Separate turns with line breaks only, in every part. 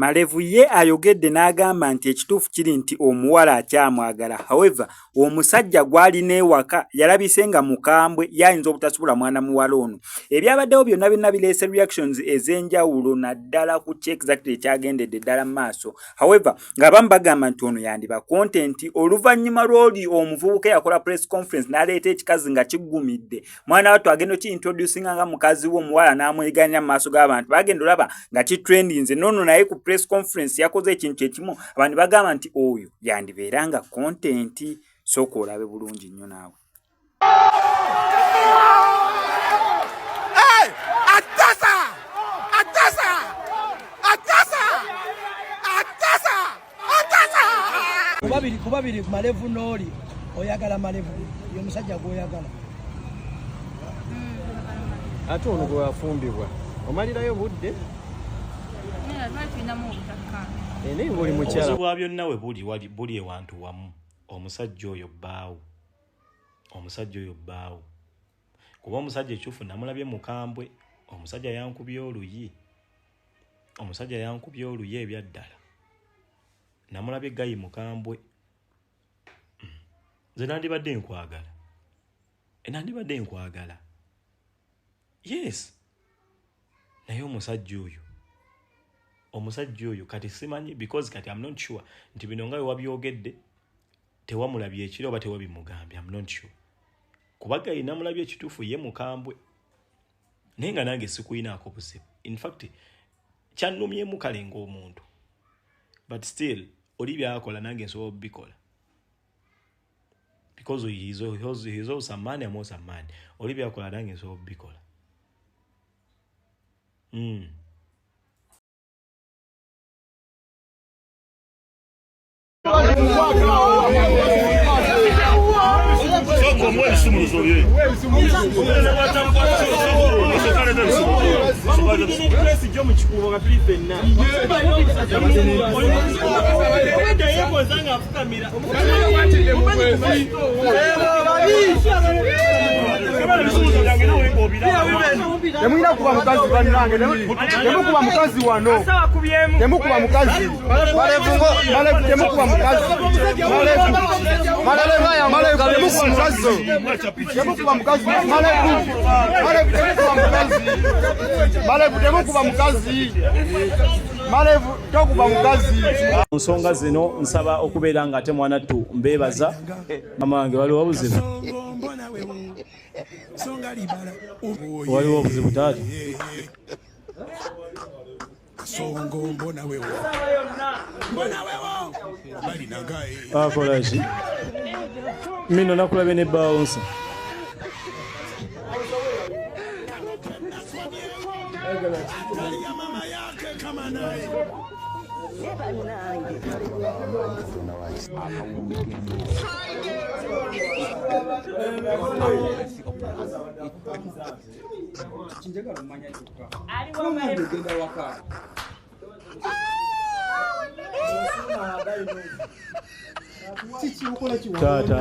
Malevu ye ayogedde n'agamba nti ekituufu kiri nti omuwala akyamwagala, however omusajja gw'alina ewaka yalabise nga mukambwe, ye ayinza obutasobola mwana muwala ono. Ebyabaddewo byonna byonna bireese reactions ez'enjawulo naddala ku ki exactly ekyagendedde ddala mu maaso. However, ng'abamu bagamba nti ono yandiba content oluvannyuma lw'oli omuvubuka eyakola press conference n'aleeta ekikazi nga kiggumidde mwana wattu agenda okiintroducinga nga mukazi we, omuwala n'amweganira mu maaso g'abantu, bagenda olaba nga kitrendinze. Nono naye ku press conference yakoze ekintu kyekimu, abantu bagamba nti oyo yandibeera nga content. Sooka olabe bulungi nnyo naawe.
Kubabiri kubabiri malevu n'oli oyagala malevu yomusajja gwoyagala.
Ate ono gwe wafumbibwa omalirayo budde naye buli mukyala.
Obuzibu bwa byonna we buli wali buli ewantu wamu, omusajja oyo bbaawo, omusajja oyo bbaawo, kuba omusajja ekyufu namulabye mukambwe, omusajja yankubye oluyi, omusajja yankubye oluyi ebyaddala, namulabye gayi mukambwe. Nze nandibadde nkwagala, nandibadde nkwagala, yes, naye omusajja oyo, omusajja oyo kati simanyi, because kati am not sure nti bino nga wewabyogedde tewamulabye ekiro oba tewabimugambye, am not sure, kuba gayi namulabye ekituufu ye mukambwe, naye nga nange sikuyinaako buzibu. In fact kyannumyemu kale ng'omuntu, but still oli byakola nange nsobola obikola, because he's also a man, I'm also a man. Oli byakola nange nsobola obikola.
Soko omuwe ebisumuluzo bye.
Temulina kuba mukazi bannange, temukuba mukazi wano, temukuba mukazi malevu, temukuba mukazi malevu, malevu, temukuba mukazi, temukuba mukazi malevu, malevu, temukuba mukazi malevu, temukuba mukazi malevu, tokuba mukazi.
Mu nsonga zino nsaba okubeera nga ate mwanattu mbeebaza mama wange. Waliwo obuzibu, waliwo obuzibu taata. Akola ki mino nakulabye ne bawunsa. Taata,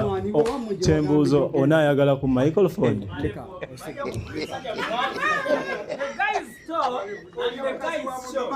kyembuuzo onaayagala ku microphone.
The guys talk and the guys show.